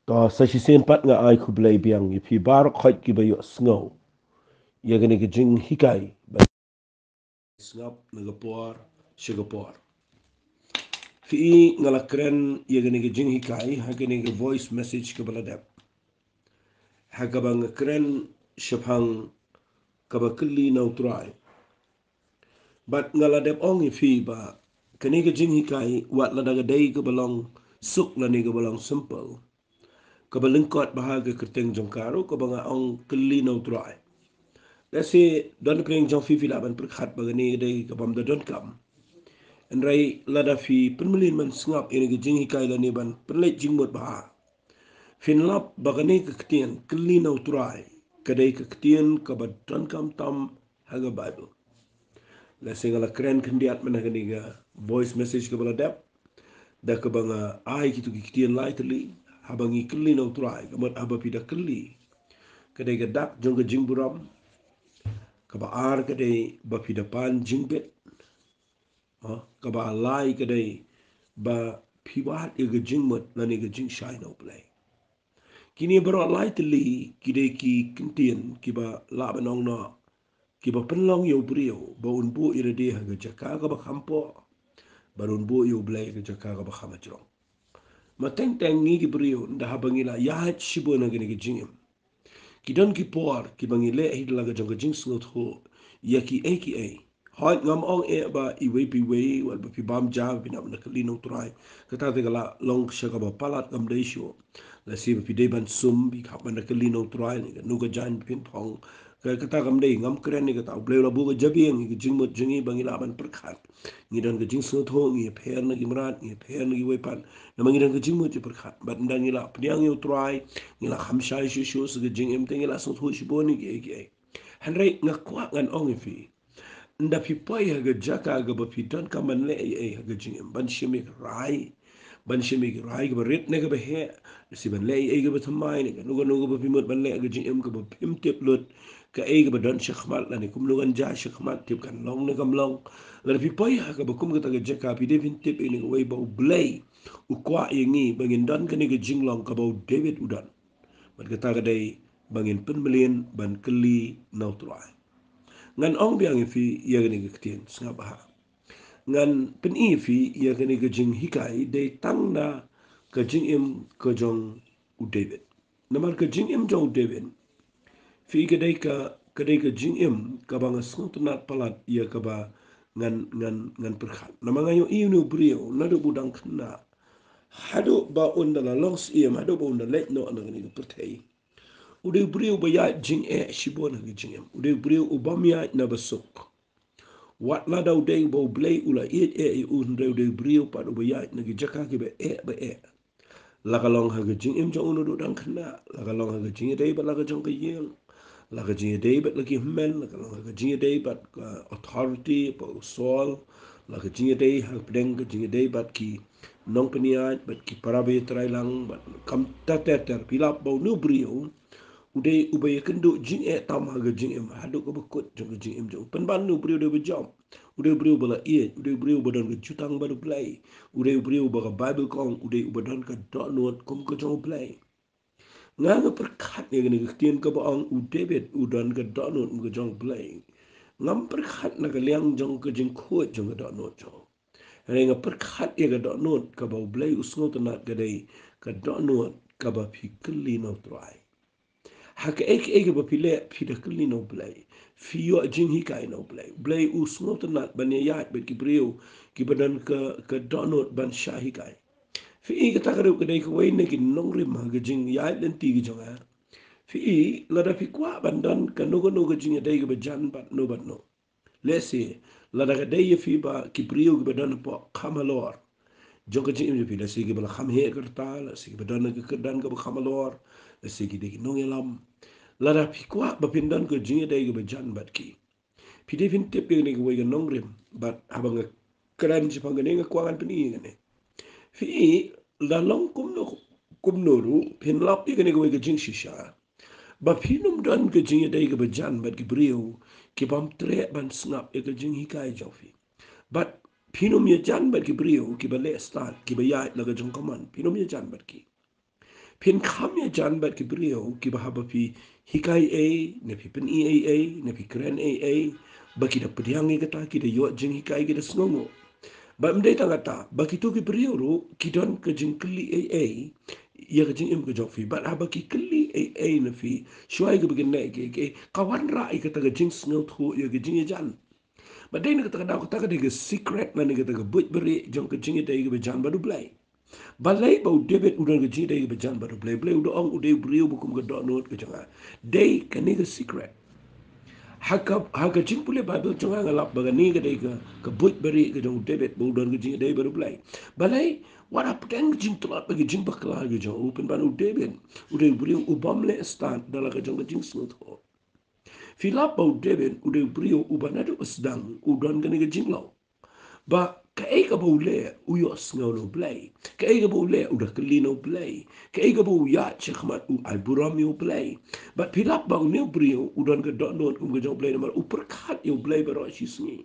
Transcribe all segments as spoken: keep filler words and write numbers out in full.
To sa shisien pat nga ai khublei biang ïa phi baroh khoit kiba ïohsngew ïa kane ka jinghikai ba sngap na ka por sha ka por. Phi i nga la kren ïa kane ka jinghikai ha kane ka voice message kaba la dep, ha kaba nga kren shaphang kaba kylli na U Trai. Bad nga la dep ong ïa phi ba kane ka jinghikai, wat lada ka dei kaba long suk lane kaba long simple, kaba lyngkot bha ha ka kyrteng jong ka ruh, kaba nga ong kylli na U Trai. Lehse don pyrshah jong phi phi lah ban pyrkhat ba kane ka dei kaba ym da donkam. Hynrei lada phi pynmlien ban sngap ïa kane ka jinghikai lane ban pynleit jingmut bha, phin lap ba kane ka ktien kylli na U Trai ka dei ka ktien kaba donkam tam ha ka Baibl. Lehse nga la kren khyndiat mynta ha kane ka voice message kaba la dep, da kaba nga ai kito ki ktien lai tylli, haba ngi kylli na U Trai, ka mut haba phi da kylli, ka dei ka dak jong ka jingburom. Kaba ar ka dei ba phi da pan jingbit. Ha, kaba lai ka dei ba phi wad ïa ka jingmut lane ka jingshai na U Blei. Kine baroh lai tylli ki dei ki ktien kiba lah ban ong noh, kiba pynlong ïa u briew ba un buh ïa lade ha ka jaka kaba kham poh, bad un buh ïa U Blei ha ka jaka kaba kham hajrong. Ma teng teng ngi ki briew, ynda haba ngi la ïaid shibun ha kane ka jingim, ki don ki por kiba ngi leh hi da la ka jong ka jingsngewthuh ïa kiei kiei. Hooid, ngam ong eh ba iwei pa iwei, wat ba phi bam ja ba phin hap ban da kylli na U Trai, kata te ka la long sha kaba palat, kam dei shuh. Lehse ba phi dei ban sum, phi hap ban da kylli na U Trai, ne kano ka jaiñ ba phin phong, ka, kata kam dei. Ngam kren ïa kata. U Blei u la buh ka jabieng ïa ka jingmut jong ngi ba ngi lah ban pyrkhat. Ngi don ka jingsngewthuh, ngi ïapher na ki mrad, ngi ïapher na kiwei pat, namar ngi don ka jingmut jingpyrkhat. Bad ynda ngi la pdiang ïa U Trai, ngi la kham shai shuh shuh sa ka jingim, te ngi la sngewthuh shibun ïa kiei kiei. Hynrei nga kwah ngan ong ïa phi, ynda phi poi ha ka jaka kaba phi donkam ban leh ei ei ha ka jingim, ban shim ïa ka rai, ban shim ïa ka rai kaba rit ne kaba heh, lehse ban leh ei ei kaba thymmai, ne kano kano kaba phi mut ban leh ha ka jingim kaba phim tip lut kaei kaba don shakhmat lane kumno kan jia shakhmat, tip kan long ne kam long. Lada phi poi ha kaba kum kata ka jaka, phi dei phin tip ïa kane kawei ba U Blei u kwah ïa ngi ba ngin don kane ka jinglong kaba u David u don. Bad kata ka dei ba ngin pynmlien ban kylli na U Trai. Ngan ong biang ïa phi ïa kane ka ktien, sngap bha. Ngan pyni ïa phi ïa kane ka jinghikai dei tang na ka jingim ka jong u David. Namar ka jingim jong u David, phi, ka dei ka, ka dei ka jingim kaba nga sngewtynnat palat ïa kaba ngan, ngan, ngan pyrkhat. Namar nga ïohi une u briew naduh ba u dang khynnah haduh ba un da la long syiem, haduh ba un da leit noh na kane ka pyrthei, u dei u briew ba ïaid jingeh shibun ha ka jingim. U dei u briew u bym ïaid na ba suk. Wat lada u dei ba U Blei u la ïeit eh ïa u, hynrei u dei u briew pat uba ïaid na ki jaka kiba eh ba eh. La ka long ha ka jingim jong u naduh u dang khynnah, la ka long ha ka jingïadei bad la ka jong ka ïing, la ka jingïadei bad la ki hynmen, la ka long ha ka jingïadei bad ka authority, bad u Saul, la ka jingïadei hapdeng ka jingïadei bad ki nongpynïaid, bad ki para ba ïatreilang, bad kam ter ter ter. Phi lap ba une u briew u dei uba ïakynduh jingeh tam ha ka jingim, haduh kaba kut jong ka jingim jong u. Pynban une u briew u dei uba jop, u dei u briew ba la ïeit, u dei u briew ba don ka jutang bad U Blei, u dei u briew ba ka Baibl ka ong u dei uba don ka dohnud kum ka jong U Blei. Nga, nga pyrkhat ïa kane ka ktien kaba ong u David u don ka dohnud kum ka jong U Blei. Ngam pyrkhat na ka liang jong ka jingkhuid jong ka dohnud jong u. Hynrei nga pyrkhat ïa ka dohnud kaba U Blei u sngewtynnat, ka dei ka dohnud kaba phi kylli na U Trai. Ha kaei kaei kaba phi leh, phi da kylli na U Blei. Phi ïoh jinghikai na U Blei. U Blei u sngewtynnat ban ïaid bad ki briew kiba don ka, ka dohnud ban shah hikai. Phi i, kata ka ruh ka dei kawei na ki nongrim ha ka jingïaid lynti ka jong nga. Phi i, lada phi kwah ban don kano kano ka jingïadei kaba jan bad no bad no, lehse lada ka dei ïa phi ba ki briew kiba don hapoh kham halor jong ka jingim jong phi, lehse kiba la kham heh ka rta, lehse kiba don ha ka kyrdan kaba kham halor, lehse ki dei ki nongïalam. Lada phi kwah ba phin don ka jingïadei kaba jan bad ki, phi dei phin tip ïa kane kawei ka nongrim. Bad haba nga kren shaphang kane, nga kwah ngan pyni ïa kane. Phi i, la long kumno kumno ruh, phin lap ïa kane kawei ka jingshisha, ba phin ym don ka jingïadei kaba jan bad ki briew ki bym treh ban sngap ïa ka jinghikai jong phi. Bad phin ym ïajan bad ki briew kiba leh stad, kiba ïaid la ka jong ka mon. Phin ym ïajan bad ki. Phin kham ïajan bad ki briew kiba haba phi hikai ei ei, ne phi pyni ei ei, ne phi kren ei ei, ba ki da pdiang ïa kata, ki da ïoh jinghikai, ki da sngewnguh. Bad ym dei tang kata, ba kito ki briew ruh ki don ka jingkylli ei ei ïa ka jingim ka jong phi. Bad haba ki kylli ei ei na phi, shuwa ïa kaba kin leh kiei kiei, ka wanrah ïa kata ka jingsngewthuh ïa ka jingïajan. Bad dei na kata ka daw, kata ka dei ka secret, na kata ka buit bari jong ka jingïadei kaba jan bad U Blei. Balei ba u David u don ka jingïadei kaba jan bad U Blei? Balei u da ong, u dei u briew ba kum ka dohnud ka jong nga? Dei kane ka secret. Ha ka, ha ka jingpule Bible jong nga, nga lap ba kane ka dei ka, ka buit bari ka jong u David ba u don ka jingïadei bad U Blei. Balei? Wat hapdeng ka jingtlot bad ka jingbakla ka jong u, pynban u David u dei u briew u bym leh stad da la ka jong ka jingsngewthuh. Phi lap ba u David u dei u briew uba naduh ba sdang u don kane ka jinglong ba kaei kaba u leh u ïohsngew na U Blei, kaei kaba u leh u da kylli na U Blei, kaei kaba u ïaid shakhmat u ai burom ïa U Blei. Bad phi lap ba une u briew u don ka dohnud kum ka jong U Blei namar u pyrkhat ïa U Blei baroh shi sngi.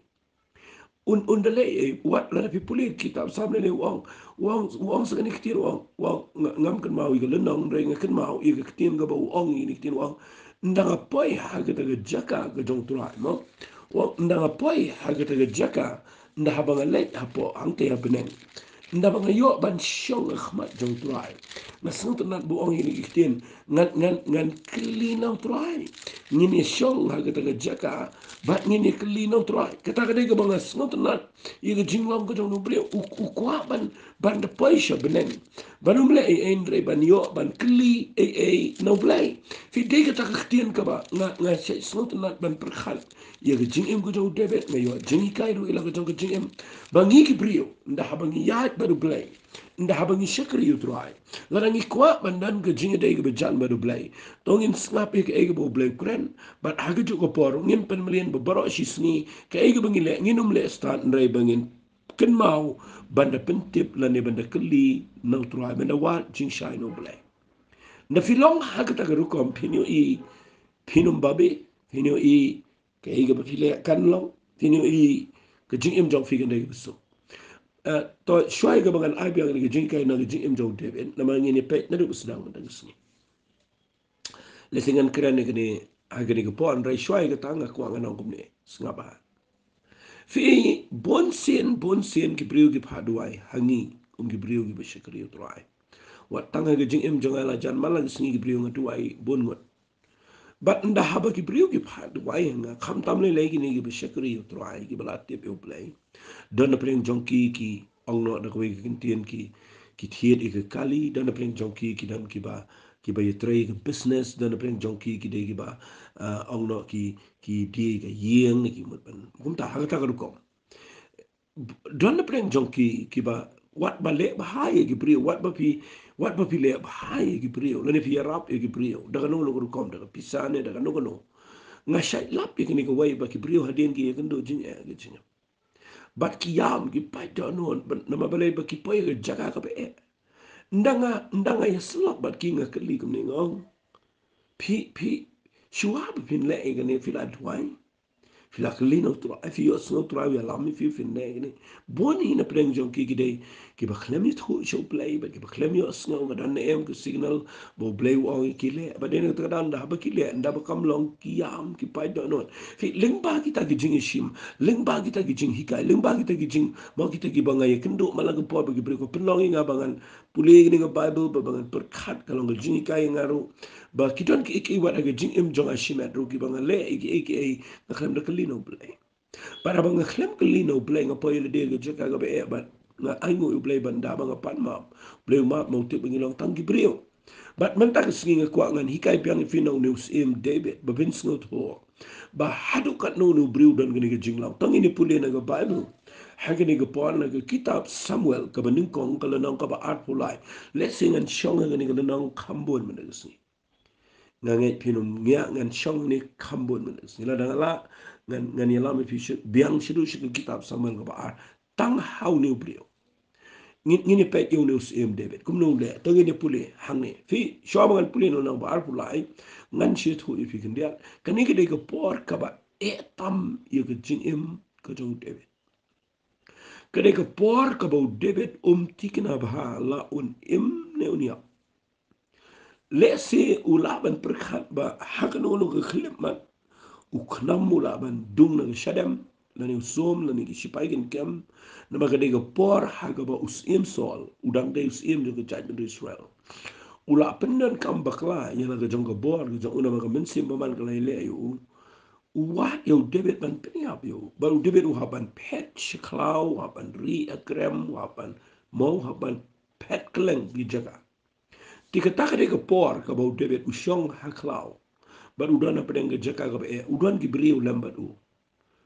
Un, un da leh ei, wat lada phi pule kitab Salm lei lei u ong, u ong, u ong sa kane ka ktien, u ong, u ong, nga, ngam kynmaw ïa ka lynnong, hynrei nga kynmaw ïa ka ktien kaba u ong, ïa kane ka ktien u ong, ynda nga poi ha kata ka jaka ka jong U Trai, mo. U ong, ynda nga poi ha kata ka jaka, ynda haba nga leit hapoh hangtei ha bneng, ynda ba nga ïoh ban shong ha khmat jong U Trai, nga sngewtynnat ba u ong ïa kane ka ktien, ngan, ngan, ngan kylli na U Trai. Ngin ïa shong ha kata ka jaka bad ngin ïa kylli na U Trai. Kata ka dei kaba nga sngewtynnat ïa ka jinglong ka jong une u briew. U, u kwah ban, ban da poi sha bneng, ban ym leh ei ei hynrei ban ïoh ban kylli ei ei na U Blei. Phi, dei kata ka ktien kaba nga, nga shait sngewtynnat ban pyrkhat ïa ka jingim ka jong u David. Nga ïoh jinghikai ruh ïa la ka jong ka jingim ba ngi ki briew, ynda haba ngi ïaid bad U Blei, ynda haba ngi shakri ïa U Trai, lada ngi kwah ban don ka jingïadei kaba jan bad U Blei, to ngin sngap ïa kaei kaba U Blei u kren. Bad ha kajuh ka por ngin pynmlien ba baroh shi sngi kaei kaba ngi leh ngin ym leh stad, hynrei ba ngin kynmaw ban da pyntip lane ban da kylli na U Trai, ban da wad jingshai na U Blei. Ynda phi long ha kata ka rukom, phin ïohi, phin ym babe, phin ïohi kaei kaba phi leh kan long, phin ïohi ka jingim jong phi kan dei kaba suk. Eh, to shuwa ïa kaba ngan ai biang ïa ka jinghikai na ka jingim jong u David, namar ngin ïa peit naduh ba sdang mynta ka sngi. Lehse ngan kren ïa kane ha kane ka por, hynrei shuwa ïa kata nga kwah ngan ong kumne, sngap bha. Phi, bun sien, bun sien ki briew ki phah duwai ha ngi kum ki briew kiba shakri ïa U Trai. Wat tang ha ka jingim jong nga, la jan man la ka sngi ki briew nga duwai bun ngut. Bad ynda haba ki briew ki phah duwai ha nga, khamtam lei lei kine kiba shakri ïa U Trai, kiba la tip ïa U Blei, don na pdeng jong ki ki ong noh da kawei ka kyntien, ki, ki thied ïa ka kali. Don na pdeng jong ki ki don kiba, kiba ïatrei ïa ka business. Don na pdeng jong ki ki dei kiba, ah, ong noh ki, ki die ïa ka ïing, ki mut ban kumta ha kata ka rukom. Don na pdeng jong ki kiba, wat ba leh bha ïa ki briew, wat ba phi, wat ba phi leh bha ïa ki briew, lane phi ïarap ïa ki briew da kano kano ka rukom, da ka pisa ne da kano kano, nga shait lap ïa kane kawei ba ki briew hadien ki ïakynduh jingeh ha ka jingim. Bad ki ïam, ki pait dohnud, bad namar balei? Ba ki poi ha ka jaka kaba eh. Ynda nga, ynda nga ïasyllok bad ki, nga kylli kumne, nga ong, phi, phi, shuwa ba phin leh ïa kane phi la duwai? Phi la kylli na U Trai, phi ïohsngew U Trai u ïalam ïa phi, phin leh ïa kane? Bun hi na pdeng jong ki ki dei kiba khlem ïathuh sha U Blei bad kiba khlem ïohsngew. Nga don ne em ka signal ba U Blei u ong ïa ki leh? Bad dei na kata ka daw, ynda haba ki leh, ynda ba kam long, ki ïam, ki pait dohnud. Phi, lyngba kita ki jingïashim, lyngba kita ki jinghikai, lyngba kita ki jing, mo, kita kiba nga ïakynduh man la ka por ba ki briew, ka pynlong ïa nga ba ngan pule ïa kane ka Baibl, ba, ba ngan pyrkhat, ka long ka jinghikai ïa nga ruh ba ki don kiei kiei wat ha ka jingim jong nga shimet ruh kiba nga leh ïa kiei kiei nga khlem da kylli na U Blei. Bad haba nga khlem kylli na U Blei, nga poi ïa lade ha ka jaka kaba eh bad nga ainguh ïa U Blei, bad ynda ba nga pan map, U Blei u map, ma u tip ba ngi long tang ki briew. Bad mynta ka sngi nga kwah ngan hikai biang ïa phi na une u Syiem David, ba phin sngewthuh ba haduh katno une u briew u don kane ka jinglong. To ngin ïa pule na ka Baibl ha kane ka por, na ka kitab Samuel kaba nyngkong, ka lynnong kaba arphew lai. Lehse ngan shong ha kane ka lynnong kham bun mynta ka sngi. Nga ngeit phin ym ngiah ngan shong hangne kham bun mynta ka sngi. Lada nga lah, ngan, ngan ïalam ïa phi sha, biang shaduh sha ka kitab Samuel kaba ar, tang ha une u briew. Ngin, ngin ïa peit ïa une u Syiem David kumno u leh. To ngin ïa pule hangne. Phi, shuwa ba ngan pule na u lynnong ba arphew lai, ngan sa ïathuh ïa phi khyndiat. Kane ka dei ka por kaba eh tam ïa ka jingim ka jong u David. Ka dei ka por kaba u David um thikna bha la un im ne un ïap. Lehse u lah ban pyrkhat ba ha kano kano ka khyllipmat u khnam u lah ban dung na ka shadem, lane u som, lane ki shipai kin kem. Namar ka dei ka por ha kaba u Syiem Saul u dang dei u syiem jong ka jaitbynriew Israel, u la pyndonkam bakla ïa la ka jong ka bor ka jong u, namar ka mynsiem bymman ka la ïaleh ïa u. U wad ïa u David ban pynïap ïa u, bad u David u hap ban phet sha khlaw, u hap ban rieh ha krem, u hap ban maw, u hap ban phet kylleng ki jaka. Te kata ka dei ka por kaba u David u shong ha khlaw, bad u don hapdeng ka jaka kaba eh, u don ki briew lem bad u.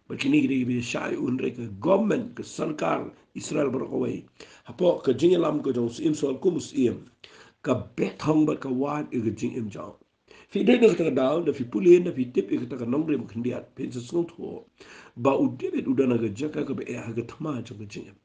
Bad kine ki dei kiba ïashai u, hynrei ka government, ka sorkar Israel baroh kawei, hapoh ka jingïalam ka jong u Syiem Saul kum u syiem, ka beh thong bad ka wad ïa ka jingim jong u. Phi dei na kata ka daw, da phi pule, da phi tip ïa kata ka nongrim khyndiat, phin sa sngewthuh ba u David u don ha ka jaka kaba eh ha ka thma jong ka jingim.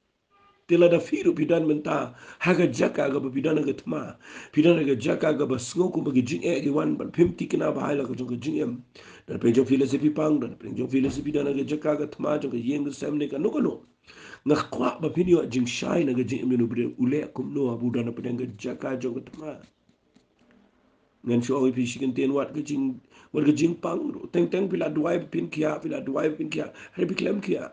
Te lada phi ruh phi don mynta ha ka jaka kaba phi don ha ka thma, phi don ha ka jaka kaba sngew kumba ki jingeh ki wan bad phim thikna bha ïa la ka jong ka jingim. Da pyrshang jong phi lehse phi pang, da pyrshang jong phi lehse phi don ha ka jaka ka thma jong ka ïing ka sem ne kano kano. Nga kwah ba phin ïoh jingshai na ka jingim jong u briew, u leh kumno haba u don hapdeng ka jaka jong ka thma. Ngan shu ong ïa phi shi kyntien, wat ka jing, wat ka jingpang ruh. Teng teng phi la duwai ba phin khiah, phi la duwai ba phin khiah, hynrei phi khlem khiah.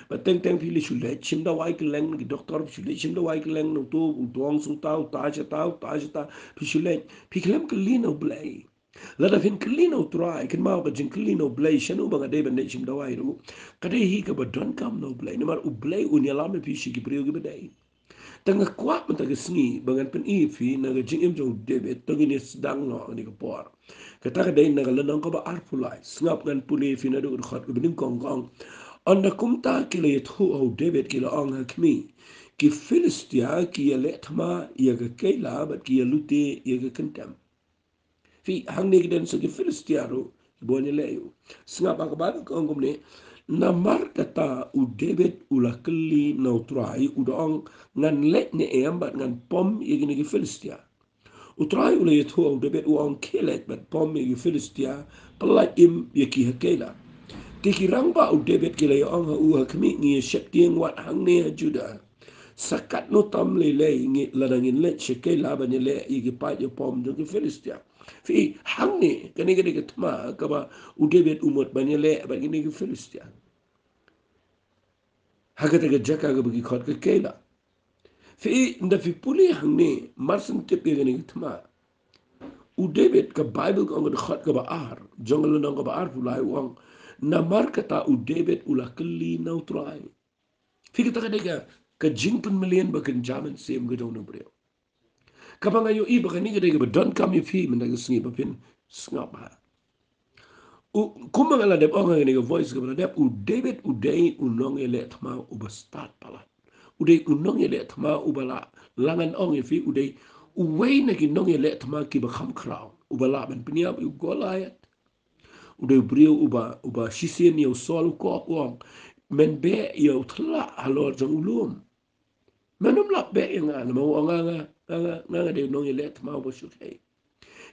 Bad teng teng phi la shu leit shim dawai kylleng na ki doktor, phi shu leit shim dawai kylleng na uto u dong sngewta, uta shata, uta shata, phi shu leit, phi khlem kylli na U Blei. Lada phin kylli na U Trai, kynmaw ka jingkylli na U Blei shano ba nga dei ban leit shim dawai ruh, ka dei hi kaba donkam na U Blei, namar U Blei un ïalam ïa phi sha ki briew kiba dei. Te nga kwah mynta ka sngi ba ngan pyni ïa phi na ka jingim jong u David, to ngin ïa sdang noh ha kane ka por. Kata ka dei na ka lynnong kaba arphew lai. Sngap, ngan pule ïa phi naduh ka dkhot kaba nyngkong, ka ong: Ynda kumta ki la ïathuh ha u David, ki la ong ha khmih, ki Philistia ki ïaleh thma ïa ka Keila bad ki ïalute ïa ka kyntem. Phi, hangne ki don sa ki Philistia ruh kiba wan ïaleh ïa u. Sngap, ha ka Baibl ka ong kumne: Namar kata u David u la kylli na U Trai, u da ong: Ngan leit ne em bad ngan pom ïa kine ki Philistia? U Trai u la ïathuh ha u David, u ong: Khie leit bad pom ïa ki Philistia, pyllait im ïa ki ha Keila. Te ki rangbah u David ki la ïa ong ha u ha khmih: Ngi ïa sheptieng wad hangne ha Judah. Sa katno tam lei lei ngi, lada ngin leit sha Keila ban ïaleh ïa ki paid ïapom jong ki Philistia. Phi, hangne, kane ka dei ka thma kaba u David u mut ban ïaleh bad kine ki Philistia. Ha kata ka jaka kaba ki khot ka Keila. Phi, ynda phi pule hangne, mar shen tip ïa kane ka thma, u David, ka Baibl ka ong, ka dkhot kaba ar jong ka lynnong kaba arphew lai, u ong: Namar kata u David u la kylli na U Trai. Phi, kata ka dei ka, ka jingpynmlien ba kynja mynsiem ka jong u briew, kaba nga ïohi ba kane ka dei kaba donkam ïa phi mynta ka sngi ba phin sngap bha. U, kumba nga la dep ong ha kane ka voice kaba la dep, u David u dei u nongïaleh thma uba stad palat. U dei u nongïaleh thma uba la, la ngan ong ïa phi, u dei uwei na ki nongïaleh thma kiba kham khraw, uba lah ban pynïap ïa u Goliath. U dei u briew uba, uba shisien ïa u Saul u kop, u ong: Men beh ïa u thyllah halor jong u lum. Men ym lah beh ïa nga, namar u ong: Nga, nga, nga, nga, nga dei u nongïaleh thma uba shu khei.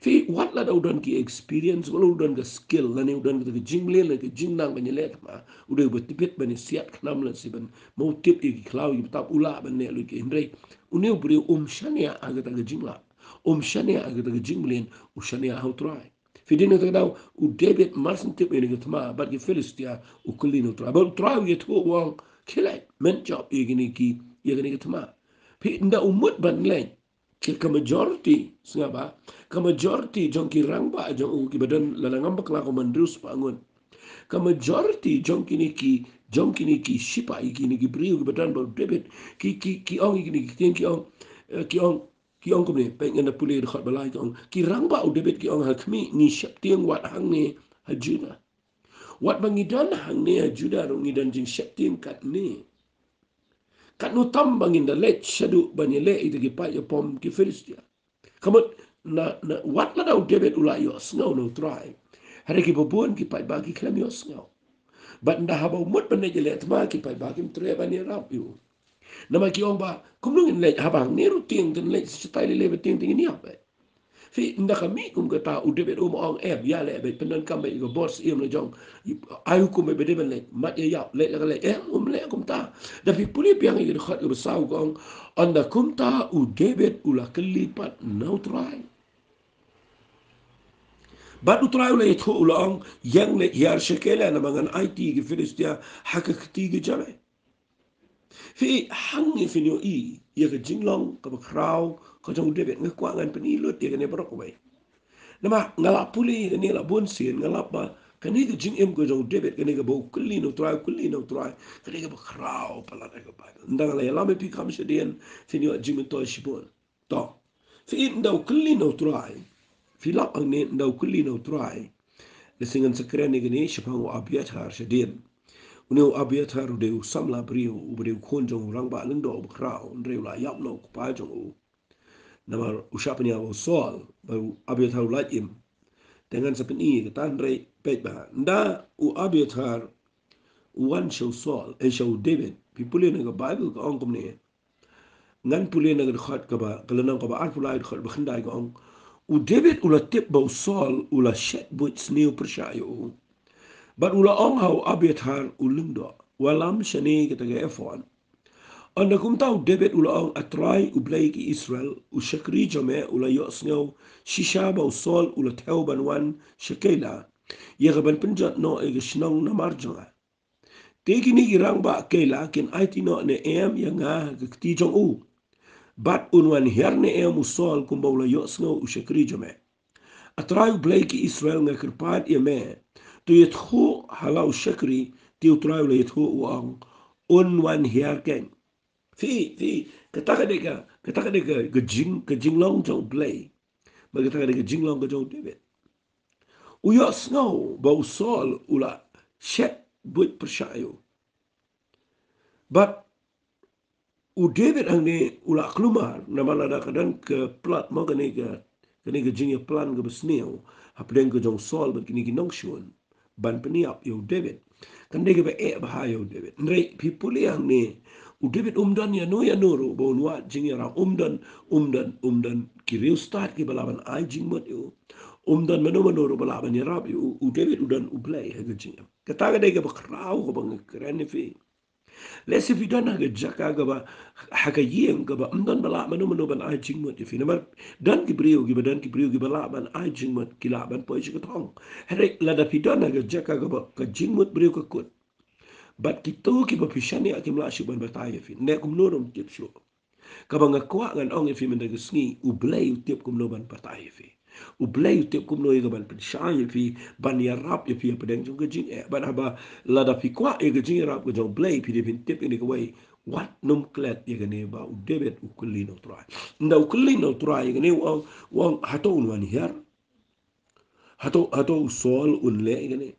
Phi, wat lada u don ki experience, wat lada u don ka skill, lane u don ka jingmlien, lane ka jingnang ban ïaleh thma, u dei uba tbit ban ïasiat khnam lane shi ban maw tip ïa ki khlaw ïa ki btap, u lah ban leh lut ki, hynrei une u briew um shaniah ha kata ka jinglap, um shaniah ha kata ka jingmlien, u shaniah ha U Trai. Phi, dei na kata ka daw u David mar shen tip ïa kane ka thma bad ki Philistia, u kylli na U Trai. Bad U Trai u ïathuh, u ong: Khie leit, men jop ïa kine ki, ïa kane ka thma. Phi, ynda u mut ban leit, ka, ka majority, sngap bha, ka majority jong ki rangbah jong u kiba don, lada ngam bakla, kumba hynriew spah ngut. Ka majority jong kine ki, jong kine ki shipai, kine ki briew kiba don bad u David, ki, ki, ki ong ïa kine ki ktien, ki ong, eh, ki ong, ki ong kumne, peit, ngan da pule dkhot ba lai, ki ong, ki rangbah u David ki ong ha khmih: Ngi sheptieng wad hangne ha Judah. Wat ba ngi don hangne ha Judah ruh ngi don jingsheptieng katne. Katno tam ba ngin da leit shaduh ban ïaleh ïa kita ki paid ïapom ki Philistia. Ka mut, na, na, wat lada u David u la ïohsngew na U Trai, hynrei kiba bun ki paidbah ki khlem ïohsngew. Bad ynda haba u mut ban leit ïaleh thma, ki paidbah kim treh ban ïarap ïa u. Namar ki ong ba, kumno ngin leit, haba hangne ruh tieng te, leit shatai lei lei ba tieng te ngin ïap beit. Phi, ynda ka mih kum kata, u David um ong: Em, ïaleh beit, pyndonkam beit ïa ka bor syiem la jong, ai hukum beit ba dei ban leit, mat ïa ïap, leit la ka leit. Em, um leh kumta. Da phi pule biang ïa ka dkhot kaba saw, ka ong: Ynda kumta u David u la kylli pat na U Trai. Bad U Trai u la ïathuh, u la ong, ïeng leit hiar sha Keila, namar ngan aiti ïa ki Philistia ha ka kti ka jong me. Phi, hangne phin ïohi ïa ka jinglong kaba khraw ka jong u David. Nga kwah ngan pyni lut ïa kane baroh kawei. Namar nga la pule ïa kane la bun sien, nga lap ba kane ka jingim ka jong u David, kane kaba u kylli na U Trai, u kylli na U Trai, kane kaba khraw palat ha ka Baibl. Ynda nga la ïalam ïa phi kham shadien, phin ïoh jingmyntoi shibun. To, phi, ynda u kylli na U Trai, phi lap hangne, ynda u kylli na U Trai. Lehse ngan sa kren ïa kane shaphang u Abiathar shadien. Une u Abiathar u dei u samla briew, uba dei u khun jong u rangbah lyngdoh uba khraw, hynrei u la ïap noh u kpa jong u. Namar u shah pynïap ïa u Saul, bad u Abiathar u lait im. Te ngan sa pyni ïa kata, hynrei peit bha. Ynda u Abiathar u wan sha u Saul, eh, sha u David, phi pule na ka Baibl ka ong kumne. Ngan pule na ka dkhot kaba, ka lynnong kaba arphew lai, dkhot ba khyndai, ka ong, u David u la tip ba u Saul u la shet buit sniew pyrshah ïa u. Bad u la ong ha u Abiathar u lyngdoh, wallam shane kata ka ephod. Ynda kumta u David u la ong, A Trai U Blei ki Israel, u shakri jong me u la ïohsngew shisha ba u Saul u la thew ban wan sha Keila, ïa kaban pynjot noh ïa ka shnong namar jong nga. Te kine ki rangbah Keila kin aiti noh ne em ïa nga ha ka kti jong u? Bad un wan hiar ne em u Saul kumba u la ïohsngew u shakri jong me? A Trai U Blei ki Israel, nga kyrpad ïa me, to ïathuh ha la u shakri. Te U Trai u la ïathuh, u ong, un wan hiar keiñ. Phi, phi, kata ka dei ka, kata ka dei ka, ka jing, ka jinglong jong U Blei. Bad kata ka dei ka jinglong ka jong u David. U ïohsngew ba u Saul u la shet buit pyrshah ïa u. Bad u David hangne u la kulmar, namar lada ka don ka plot, mo, kane ka, kane ka jingïaplan kaba sniew hapdeng ka jong u Saul bad kine ki nongshun ban pynïap ïa u David, kan dei kaba eh bha ïa u David. Hynrei phi pule hangne, u David um don ïano ïano ruh ba un wad jingïarap, um don, um don, um don ki riewstad kiba lah ban ai jingmut ïa u. Um don mano mano ruh ba lah ban ïarap ïa u. U David u don U Blei ha ka jingim. Kata ka dei kaba khraw kaba nga kren ïa phi. Lehse phi don ha ka jaka kaba, ha ka ïing kaba ym don ba lah mano mano ban ai jingmut ïa phi. Namar don ki briew kiba, don ki briew kiba lah ban ai jingmut, ki lah ban poi sha ka thong. Hynrei lada phi don ha ka jaka kaba ka jingmut briew ka kut, bad kito kiba phi shaniah kim lah shuh ban batai ïa phi, ne kumno ruh ym tip shuh. Kaba nga kwah ngan ong ïa phi mynta ka sngi, U Blei u tip kumno ban batai ïa phi. U Blei u tip kumno ïa kaban pynshai ïa phi, ban ïarap ïa phi hapdeng jong ka jingeh. Bad haba lada phi kwah ïa ka jingïarap ka jong U Blei, phi dei phin tip ïa kane kawei, wat nym klet ïa kane ba u David u kylli na U Trai. Ynda u kylli na U Trai ïa kane, u ong, u ong, hato un wan hiar? Hato, hato u Saul un leh ïa kane?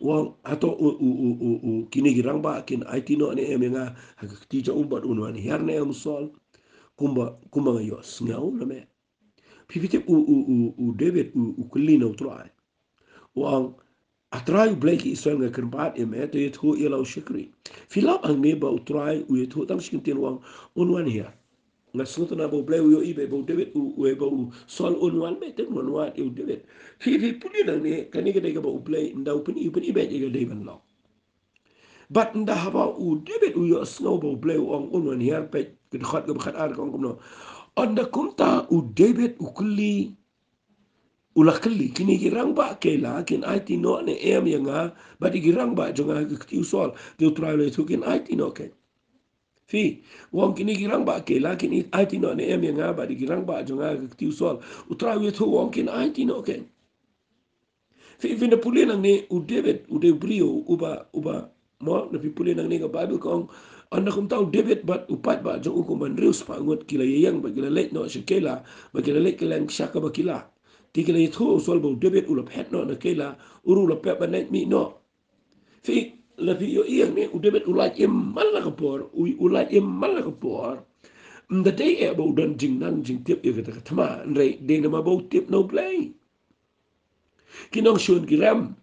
U ong, hato u, u, u, u, u, kine ki rangbah kin aiti noh ne em ïa nga ha ka kti jong u bad un wan hiar ne em u Saul kumba, kumba nga ïohsngew na me? Phi, phi tip u, u, u, u David u, u kylli na U Trai. U ong, A Trai U Blei ki Israel, nga kyrpad ïa me, to ïathuh ïa la u shakri. Phi lap hangne ba U Trai u ïathuh tang shi kyntien, u ong, un wan hiar. Nga sngewtynnat ba U Blei u ïohi ba, ba u David u, u, ba u Saul un wan, beit te un wan wad ïa u David. Phi, phi pule nangne, kane ka dei kaba U Blei, ynda u pyni, u pyni beit ïa ka dei ban long. Bad ynda haba u David u ïohsngew ba U Blei u ong un wan hiar, peit ka dkhot kaba khatar ka ong kumno. Ynda kumta u David u kylli, u la kylli, kine ki rangbah Keila kin aiti noh ne em ïa nga bad ïa ki rangbah jong nga ha ka kti u Saul? Te U Trai u la ïathuh, kin aiti noh keiñ. Phi, u ong, kine ki rangbah Keila kin aiti noh ne em ïa nga bad ïa ki rangbah jong nga ha ka kti u Saul? U Trai u ïathuh, u ong, kin aiti noh keiñ. Phi, phin da pule nangne, u David u dei u briew uba, uba, mo, lada phi pule nangne ka Baibl ka ong, ynda kumta u David bad u paidbah jong u kumba hynriew spah ngut ki la ïeng bad ki la leit noh sha Keila, bad ki la leit kylleng sha kaba ki lah. Te ki la ïathuh ïa u Saul ba u David u la phet noh na Keila, u ruh u la pep ban leit mih noh. Phi, lada phi ïohi hangne, u David u lait im man la ka por, u, u lait im man la ka por. Ym da dei eh ba u don jingnang jingtip ïa kata ka thma, hynrei dei namar ba u tip na U Blei. Ki nongshun ki rem,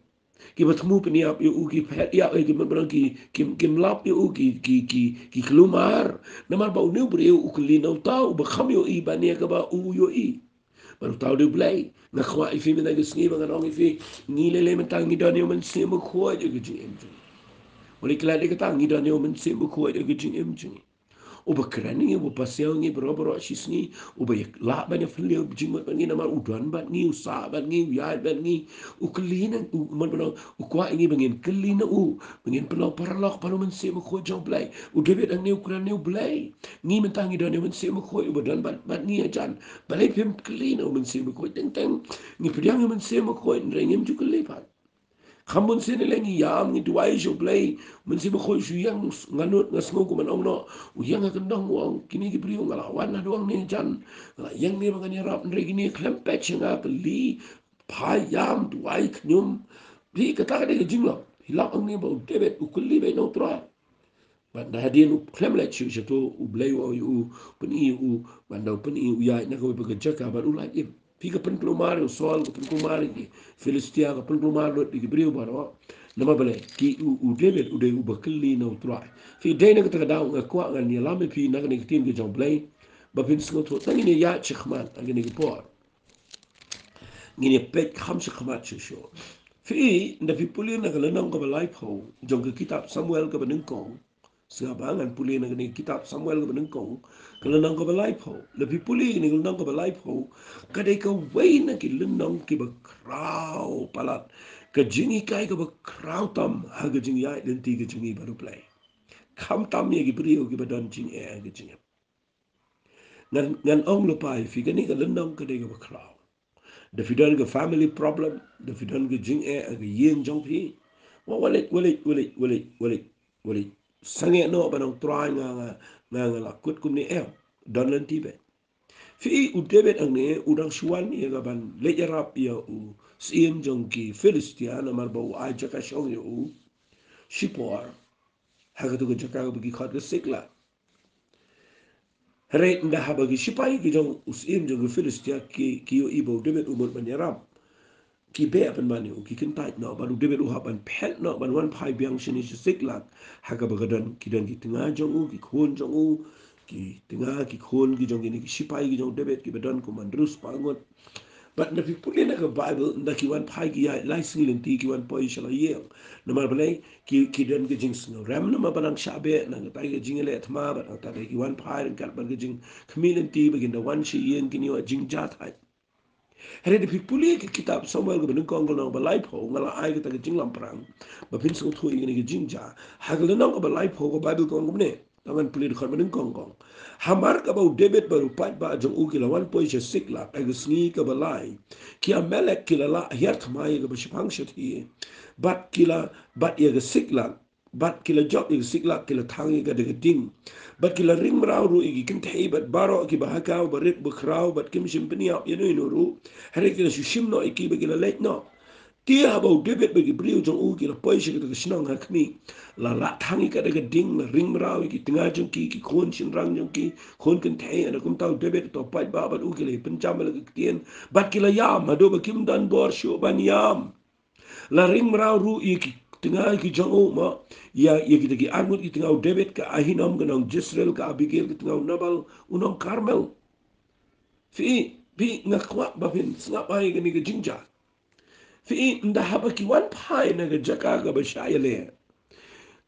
kiba thmu pynïap ïa u, ki phet ïa u, ki mut ba dang ki, ki, kim lap ïa u, ki, ki, ki, ki kulmar. Namar ba une u briew u kylli na uta uba kham ïohi ban ïa kaba u ïohi. Bad uta u dei U Blei. Nga kwah ïa phi mynta ka sngi ba ngan ong ïa phi, ngi lei lei mynta ngi don ïa u Mynsiem Bakhuid ha ka jingim jong ngi. Wat lei klet ïa kata, ngi don ïa u Mynsiem Bakhuid ha ka jingim jong ngi. Uba kren ïa ngi, uba pasiaw ïa ngi baroh baroh shi sngi, uba ïa lah ban ïa pynlong jingmut bad ngi namar u don bad ngi, u sah bad ngi, u ïaid bad ngi, u kylli na, u man bano, u kwah ïa ngi ba ngin kylli na u, ba ngin pynlong paralok bad u Mynsiem Bakhuid jong U Blei. U David hangne u kren ïa U Blei. Ngi mynta ngi don ïa u Mynsiem Bakhuid uba don bad, bad ngi hajan. Balei phim kylli na u Mynsiem Bakhuid? Teng teng ngi pdiang ïa u Mynsiem Bakhuid, hynrei ngim ju kylli pat. Kham bun sien lei ngi ïam, ngi duwai sha U Blei. Mynsiem Bakhuid shu ïeng, nga nud, nga sngew kumno ong noh. U ïeng ha kyndong u ong, kine ki briew nga la wan haduh hangne hajan, nga la ïeng ne ba ngan ïarap, hynrei kine khlem peit sha nga, kylli, phai, ïam, duwai, khñium. Phi, kata ka dei ka jinglong. Phi lap hangne ba u David u kylli beit na U Trai. Bad na hadien u khlem leit shuh shato, U Blei u ong ïa u, pyni ïa u, bad u pyni ïa u ïaid na kawei pat ka jaka bad u lait im. Phi, ka pynkulmar ïa u Saul, ka pynkulmar ïa ki Philistia, ka pynkulmar lut ïa ki briew baroh. Namar balei? Ki u, u David u dei uba kylli na U Trai. Phi, dei na kata ka daw nga kwah ngan ïalam ïa phi na kane ka ktien ka jong U Blei, ba phin sngewthuh. Tang ngin ïaid shakhmat ha kane ka por. Ngin ïa peit kham shakhmat shuh shuh. Phi, ynda phi pule na ka lynnong kaba laiphew jong ka kitab Samuel kaba nyngkong. Sngap ba ngan pule na kane ka kitab Samuel kaba nyngkong, ka lynnong kaba laiphew. Lada phi pule kane ka lynnong kaba laiphew, ka dei kawei na ki lynnong kiba khraw palat, ka jinghikai kaba khraw tam ha ka jingïaid lynti ka jong ngi bad U Blei. Khamtam ïa ki briew kiba don jingeh ha ka jingim. Ngan, ngan ong lypa ïa phi, kane ka lynnong ka dei kaba khraw. Da phi don ka family problem, da phi don ka jingeh ha ka ïing jong phi, wa, wa leit, wa leit, wa leit, wa leit, wa leit, wa leit sangeh noh ban ong, Trai, nga, nga, nga, nga la kut kumne, em. Don lynti beit. Phi, u David hangne u dang shu wan ïa ka ban leit ïarap ïa u syiem jong ki Philistia namar ba u ai jaka shong ïa u shipor ha kato ka jaka kaba ki khot ka Siklag. Hynrei ynda haba ki shipai ki jong u syiem jong ki Philistia ki, ki ïohi ba u David u mut ban ïarap, ki beh pynban ïa u, ki kyntait noh, bad u David u hap ban phet noh ban wan phai biang shane sha Siklag, ha kaba ka don, ki don ki tnga jong u, ki khun jong u, ki tnga ki khun ki jong kine ki shipai ki jong u David kiba don kum hynriew spah ngut. Bad ynda phi pule na ka Baibl, ynda ki wan phai ki ïaid lai sngi lynti, ki wan poi sha la ïing. Namar balei? Ki, ki don ka jingsngew rem namar ba dang shah beh na kata ka jingïaleh thma, bad kata ka dei ki wan phai ryngkat bad ka jingkhmih lynti ba kin da wan sha ïing kin ïoh jingjia thait. Hynrei da phi pule ka kitab Samuel kaba nyngkong ka lynnong ba laiphew, nga la ai kata ka jinglamphrang ba phin sngewthuh ïa kane ka jingjia. Ha ka lynnong kaba laiphew ka Baibl ka ong kumne. Tang ngan pule dkhot ba nyngkong, ka ong: Hamar kaba u David bad u paidbah jong u ki la wan poi sha Siklag ha ka sngi kaba lai, ki Amalek ki la lah hiar thma ïa kaba shiphang shathie. Bad ki la, bad ïa ka Siklag, bad ki la jop ïa ka Siklag, ki la thang ïa ka da ka ding. Bad ki la ring mraw ruh ïa ki kynthei bad baroh kiba ha ka, uba rit ba khraw, bad kim shym pynïap ïa uno uno ruh. Hynrei ki la shu shim noh ïa ki bad ki la leit noh. Te haba u David bad ki briew jong u ki la poi sha kata ka shnong ha khmih, la lah thang ïa ka da ka ding, la ring mraw ïa ki tnga jong ki, ki khun shynrang jong ki, khun kynthei. Ynda kumta u David, uto u paidbah bad u ki la ïa pynjam ïa la ka ktien, bad ki la ïam haduh ba kim don bor shuh ban ïam. La ring mraw ruh ïa ki tnga ki jong u, mo, ïa, ïa kita ki arngut ki tnga u David, ka Ahinoam ka nong Jezreel, ka Abigail ka tnga u Nabal u nong Karmel. Phi, phi, nga kwah ba phin sngap ïa kane ka jingjia. Phi, ynda haba ki wan phai na ka jaka kaba shah ïaleh,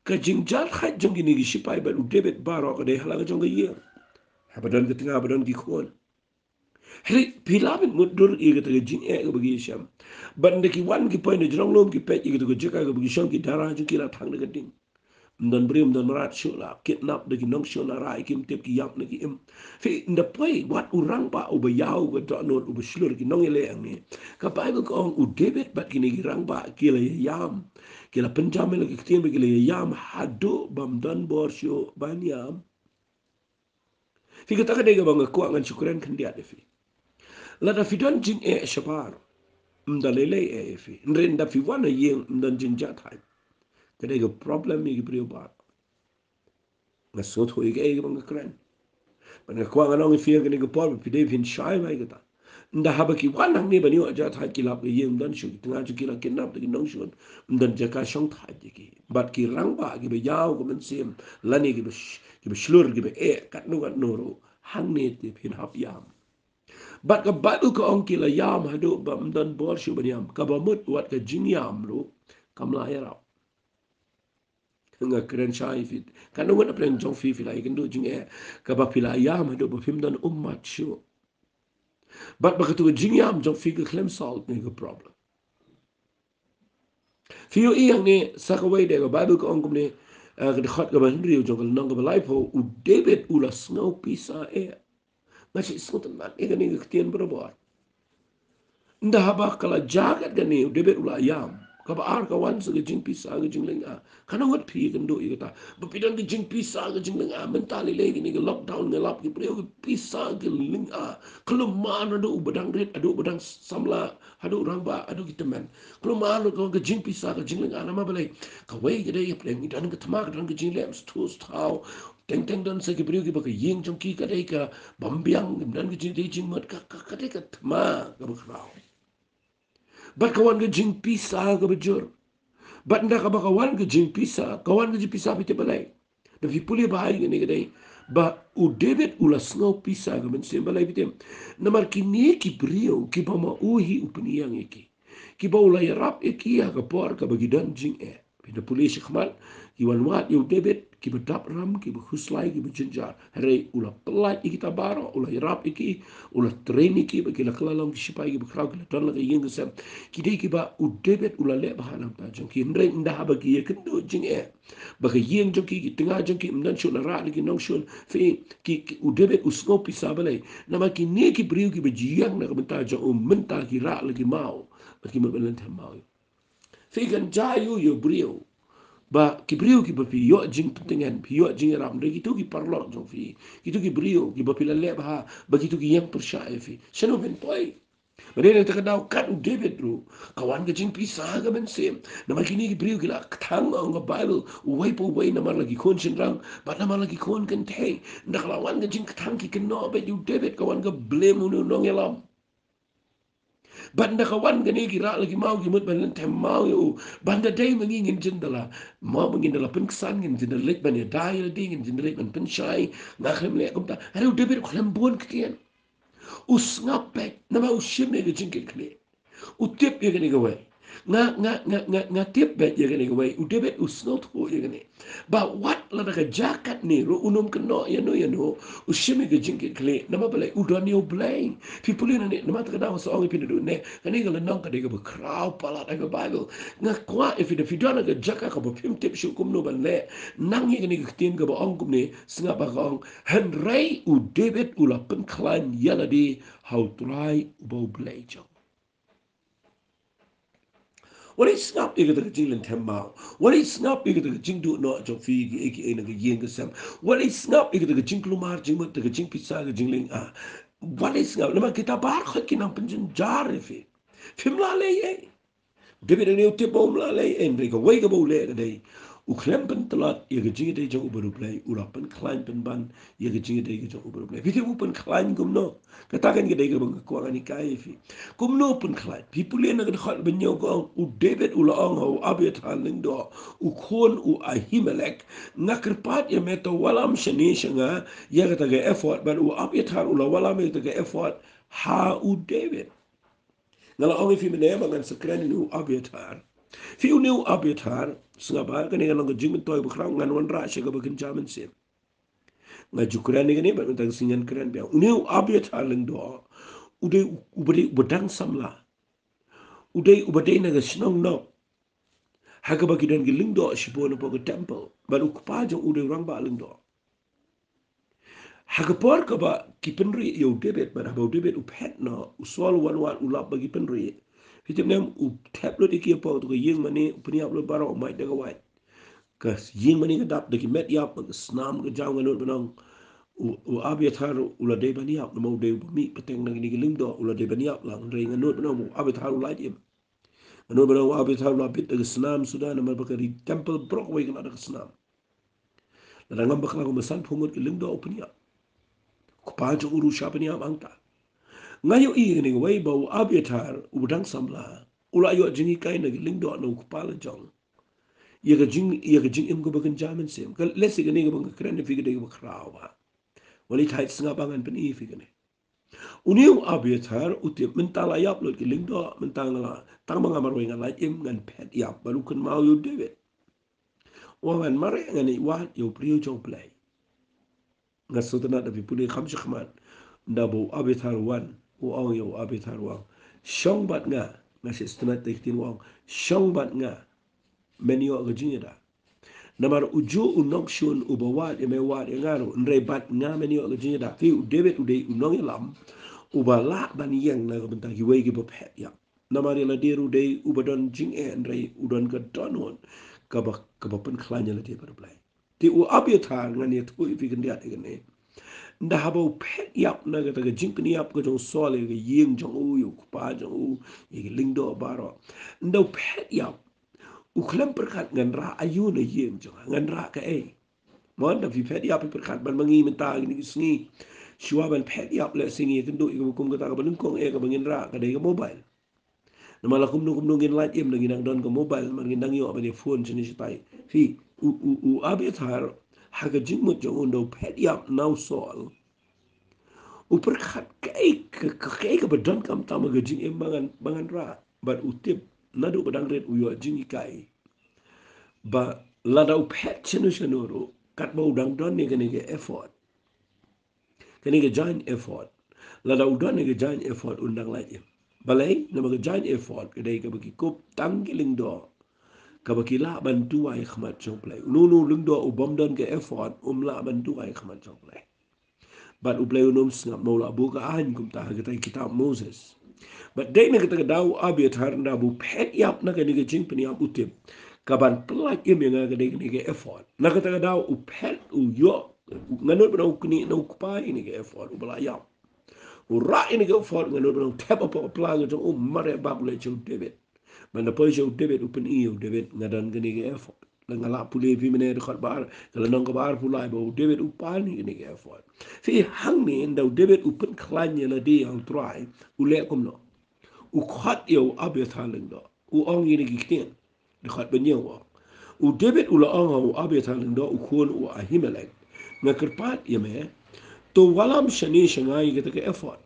ka jingjia thait jong kine ki shipai bad u David baroh ka dei ha la ka jong ka ïing, haba don ka tnga, ba don ki khun. Hynrei phi lah ban mutdur ïa kata ka jingeh kaba ki ïashem. Bad ynda ki wan ki poi na jrong lum, ki peit ïa kata ka jaka kaba ki shong, ki dara jong ki la thang da ka ding. Ym don briew, ym don mrad shuh, la kidnap da ki nongshun, la rai, kim tip ki ïap ne ki im. Phi, ynda poi wat u rangbah uba ïaw, uba dohnud, uba shlur, ki nongïaleh hangne, ka Baibl ka ong u David bad kine ki rangbah ki la ïam, ki la pynjam ïa la ka ktien bad ki la ïam haduh bym don bor shuh ban ïam. Phi, kata ka dei kaba nga kwah ngan shu kren khyndiat ïa phi. Lada phi don jingeh shabar, ym da lei lei eh ïa phi. Hynrei ynda phi wan ha ïing ym don jingjia thait, ka dei ka problem ïa ki briew baroh. Nga sngewthuh ïa kaei kaba nga kren. Bad nga kwah ngan ong ïa phi ha kane ka por ba phi dei phin shai bha ïa kata. Ynda haba ki wan hangne ban ïoh jia thait, ki lap ka ïing ym don shuh, ki tnga jong ki la kidnap da ki nongshun, ym don jaka shong thait ïa ki. Bad ki rangbah kiba ïaw ka mynsiem, lane kiba sh-, kiba shlur, kiba eh katno katno ruh, hangne te phin hap ïam. Bad ka Baibl ka ong ki la ïam haduh ba ym don bor shuh ban ïam, kaba mut wat ka jingïam ruh kam lah ïarap. Nga kren shai phi. Katno ngut na pdeng jong phi phi la ïakynduh jingeh kaba phi la ïam haduh ba phim don ummat shuh. Bad ba katu ka jingïam jong phi ka khlem solve ïa ka problem. Phi ïohi hangne sa kawei de ka Baibl ka ong kumne, eh, ka dkhot kaba hynriew jong ka lynnong kaba laiphew, u David u la sngew pisa eh. Nga shu sngewtynnat ïa kane ka ktien barabor. Ynda haba ka la jia kat kane u David u la ïam. Kaba ar ka wan sa ka jingpisa ka jinglynga. Katno ngut phi ïakynduh ïa kata ba phi don ka jingpisa ka jinglynga. Mynta lei lei kane ka lockdown nga lap ki briew ki pisa ki lynga. Khlem man haduh u ba dang rit, haduh u ba dang samla, haduh u rangbah, haduh ki tymmen. Khlem man haduh ka jingpisa ka jinglynga namar balei? Kawei ka dei ka pdeng, don ka thma, ka don ka jingleh, sthu sthaw. Teng teng don sa ki briew kiba ka ïing jong ki ka dei ka bym biang, don ka jingdei jingmut, ka, ka, ka dei ka thma kaba khraw. Bad ka wan ka jingpisa kaba jur. Bad ynda kaba ka wan ka jingpisa, ka wan ka jingpisa phi tip balei? Da phi pule bha ïa kane ka dei ba u David u la sngew pisa ka mynsiem, balei phi tip? Namar kine ki briew kiba ma u hi u pynïeng ïa ki, kiba u la ïarap ïa ki ha ka por kaba ki don jingeh. Phi da pule shakhmat, ki wan wad ïa u David, kiba dap ram, kiba khuslai, kiba jynjar. Hynrei u la pyllait ïa kita baroh, u la ïarap ïa ki, u la train ïa ki ba ki la kylla long ki shipai kiba khraw, ki la don la ka ïing ka sem. Ki dei kiba u David u la leh bha na ka bynta jong ki. Hynrei ynda haba ki ïakynduh jingeh ba ka ïing jong ki, ki tnga jong ki ym don shuh, la rah la ki nongshun. Phi, ki, ki, u David u sngew pisa, balei? Namar kine ki briew kiba ïeng na ka bynta jong u mynta ki rah la ki maw, bad ki mut ban lynthem maw. Phi, kan jia ïa u briew ba ki briew kiba phi ïoh jingpyntngen, phi ïoh jingïarap, hynrei kito ki paralok jong phi, kito ki briew kiba phi la leh bha, ba kito ki ïeng pyrshah ïa phi, shano phin poi? Ba dei na kata ka daw kat u David ruh ka wan ka jingpisa ka mynsiem. Namar kine ki briew ki la kthang, ong ka Baibl, uwei pa uwei, namar la ki khun shynrang bad namar la ki khun kynthei. Ynda ka la wan ka jingkthang ki kynnoh beit ïa u David, ka wan ka blame une u nongïalam. Bad ynda ka wan kane ki rah la ki maw, ki mut ban lynthem maw ïa u. Bad ynda dei ma ngi, ngin jin da la, maw, ma ngin da la pynksan, ngin jin da leit ban ïada ïa lade, ngin jin da leit ban pynshai. Nga khlem leh kumta. Hynrei u David u khlem bun ktien. U sngap beit namar u shim ïa ka jingkitkhlieh. U tip ïa kane kawei. Nga, nga, nga, nga, nga tip beit ïa kane kawei. U David u sngewthuh ïa kane. Ba wat lada ka jia katne ruh un ym kynnoh ïano ïano, u shim ïa ka jingkitkhlieh. Namar balei? U don ïa u Blei. Phi pule nangne, namar kata ka daw nga sa ong ïa phi naduh ne, kane ka lynnong ka dei kaba khraw palat ha ka Baibl. Nga kwah ïa phi, da phi don ha ka jaka kaba phim tip shuh kumno ban leh, nang ïa kane ka ktien kaba ong kumne, sngap ba ka ong, hynrei u David u la pynkhlaiñ ïa lade ha U Trai uba U Blei jong. Wat leit sngap ïa kata ka jinglynthem maw. Wat leit sngap ïa kata ka jingduh noh jong phi kiei kiei na ka ïing ka sem. Wat leit sngap ïa kata ka jingkulmar jingmut, kata ka jingpisa ka jinglynga. Wat leit sngap, namar kita baroh ki nang pynjynjar ïa phi. Phim lah leh ei. David hangne u tip ba um lah leh ei, hynrei kawei kaba u leh ka dei, u khlem pyntlot ïa ka jingïadei jong u bad U Blei, u la pynkhlaiñ pynban ïa ka jingïadei ka jong u bad U Blei. Phi tip u pynkhlaiñ kumno? Kata kan ka dei kaba nga kwah ngan hikai ïa phi. Kumno u pynkhlaiñ? Phi pule na ka dkhot ba hynñiew ka ong, u David u la ong ha u Abiathar lyngdoh, u khun u Ahimelek, nga kyrpad ïa me to wallam shane sha nga ïa kata ka ephod, bad u Abiathar u la wallam ïa kata ka ephod ha u David. Nga la ong ïa phi mynne ba ngan sa kren ïa une u Abiathar. Phi, une u Abiathar, sngap ba kane ka long ka jingmyntoi ba khraw, ngan wanrah sha kaba kynja mynsiem. Nga ju kren ïa kane bad mynta ka sngi ngan kren biang. Une u Abiathar lyngdoh u dei u, uba dei uba dang samla. U dei uba dei na ka shnong Nob, ha kaba ki don ki lyngdoh shibun hapoh ka temple. Bad u kpa jong u dei u rangbah lyngdoh. Ha ka por kaba ki pynrieh ïa u David, bad haba u David u phet noh, u Saul u wan wad, u lap ba ki pynrieh. Phi tip ne em, u thep lut ïa ki hapoh katu ka ïing mane, u pynïap lut baroh, u mait da ka wait. Ka ïing mane ka dap da ki met ïap, ka snam ka jaw, nga nud ban ong u, u Abiathar u la dei ban ïap, namar u dei uba mih pateng na kine ki lyngdoh, u la dei ban ïap lang, hynrei nga nud ban ong u Abiathar u lait im. Nga nud ban ong u Abiathar u la bit da ka snam suda, namar ba ka ri temple baroh kawei ka la da ka snam. Lada ngam bakla kumba sanphew ngut ki lyngdoh u pynïap. U kpa jong u ruh u shah pynïap hangta. Nga ïohi ïa kane kawei ba u Abiathar uba dang samla u la ïoh jinghikai na ki lyngdoh na u kpa la jong. Ïa ka jing, ïa ka jingim kaba kynja mynsiem. Ka lehse kane kaba nga kren ïa phi ka dei kaba khraw bha. Wat leit thait sngap ba ngan pyni ïa phi kane. Une u Abiathar u tip mynta la ïap lut ki lyngdoh, mynta nga la, tang ba nga marwei nga lait im, ngan phet ïap, bad u kynmaw ïa u David. Wan, mareh ngan ïa wad ïa u briew jong U Blei. Nga sngewtynnad da phi pule kham shakhmat. Nda ba u Abiathar wan, u ong ïa u Abiathar, wan, shong bad nga. Nga sngewtynnad da ki ktien, wan, shong bad nga, men ïoh ka jingïada. Namar uju u nongshun uba wad ïa me, wad ïa nga ruh, hynrei bad nga men ïoh ka jingïada. Phi, u David u dei u nongïalam uba lah ban ïeng na ka bynta kiwei kiba phet ïap. Namar ïa lade ruh u dei uba don jingeh, hynrei u don ka dohnud kaba, kaba pynkhlaiñ ïa lade bad U Blei. Te u Abiathar, ngan ïathuh ïa phi khyndiat ïa kane. Nda haba u phet ïap na kata ka jingpynïap ka jong u Saul ïa ka ïing jong u, ïa u kpa jong u, ïa ki lyngdoh baroh. Nda u phet ïap, u khlem pyrkhat ngan rah aïu na ïing jong nga, ngan rah kaei. Mo, nda phi phet ïap phi pyrkhat ban ma ngi mynta kine ki sngi, shuwa ban phet ïap lehse ngi ïakynduh ïa kaba kum kata, kaba nyngkong eh kaba ngin rah ka dei ka mobile. Namar la kumno kumno ngin lait im, la ngin nang don ka mobile, namar ngin nang ïoh ban ïa phone shane shatai. Phi, u, u, u Abiathar, ha ka jingmut jong u, nda u phet ïap na u Saul, u pyrkhat kaei ka, ka, kaei kaba donkam tam ha ka jingim ba ngan, ba ngan rah. Bad u tip naduh ba dang rit u ïoh jinghikai ba lada u phet shano shano ruh, katba u dang don ïa kane ka ephod, kane ka jaiñ ephod, lada u don ïa ka jaiñ ephod un dang lait im. Balei? Namar ka jaiñ ephod ka dei kaba ki kup tang ki lyngdoh kaba ki lah ban duwai ha khmat jong U Blei. Uno uno u lyngdoh u bym don ka ephod um lah ban duwai ha khmat jong U Blei. Bad U Blei un ym sngap, namar u la buh ka aiñ kumta ha kata ka kitab Moses. Bad dei na kata ka daw u Abiathar, nda ba u phet ïap na kane ka jingpynïap, u tip ka ban pynlait im ïa nga ka dei kane ka ephod. Na kata ka daw u phet, u ïoh, ngan nud ban ong u knieh na u kpa ïa kane ka ephod uba la ïap. U rah ïa kane ka ephod, ngan nud ban ong u thep hapoh ka pla ka jong u, mareh bak u leit sha u David. Ban da poi sha u David, u pyni ïa u David, nga don kane ka ephod. La nga la pule ïa phi mynne, dkhot ba ar, ka lynnong kaba arphew lai, ba u David u pan ïa kane ka ephod. Phi, hangne nda u David u pynkhlaiñ ïa lade ha u Trai, u leh kumno? U khot ïa u Abiathar lyngdoh, u ong ïa kine ki ktien. Dkhot ba hynñiew u ong, u David u la ong ha u Abiathar lyngdoh, u khun u Ahimelek, nga kyrpad ïa me, to wallam shane sha nga ïa kata ka ephod.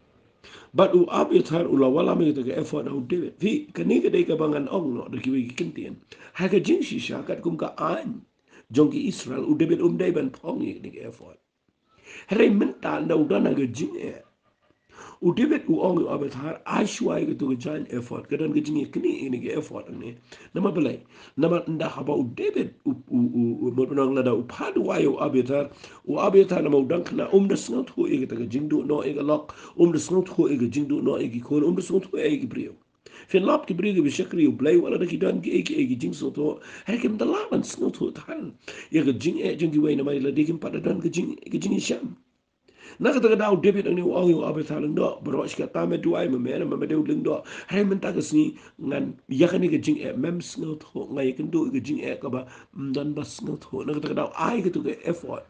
Bad u Abiathar u la wallam ïa kata ka ephod ha u David. Phi, kane ka dei kaba ngan ong noh da kiwei ki ktien, ha ka jingshisha katkum ka aiñ jong ki Israel, u David um dei ban phong ïa kane ka ephod. Hynrei mynta nda u don ha ka jingeh, u David u ong ïa u Abiathar, ai shuwa ïa kato ka jaiñ ephod, ka don ka jingïaknieh ïa kane ka ephod hangne. Namar balei? Namar nda haba u David u, u, u, u, mut ban ong lada u phah duwai ïa u Abiathar, u Abiathar namar u dang khynnah um da sngewthuh ïa kata ka jingduh noh ïa ka lok, um da sngewthuh ïa ka jingduh noh ïa ki khun, um da sngewthuh ïa ki briew. Phin lap ki briew kiba shakri U Blei, wat lada ki don kiei kiei ki jingsngewthuh, hynrei kim da lah ban sngewthuh than ïa ka jingeh jong kiwei, namar lade kim pat da don ka jing, ka jingïashem. Na kata ka daw u David hangne u ong ïa u Abiathar lyngdoh, baroh shi katta me duwai ma me, namar me dei u lyngdoh. Hynrei mynta ka sngi ngan, ïa kane ka jingeh mem sngewthuh, nga ïakynduh ïa ka jingeh kaba ym don ba sngewthuh. Na kata ka daw ai kato ka ephod,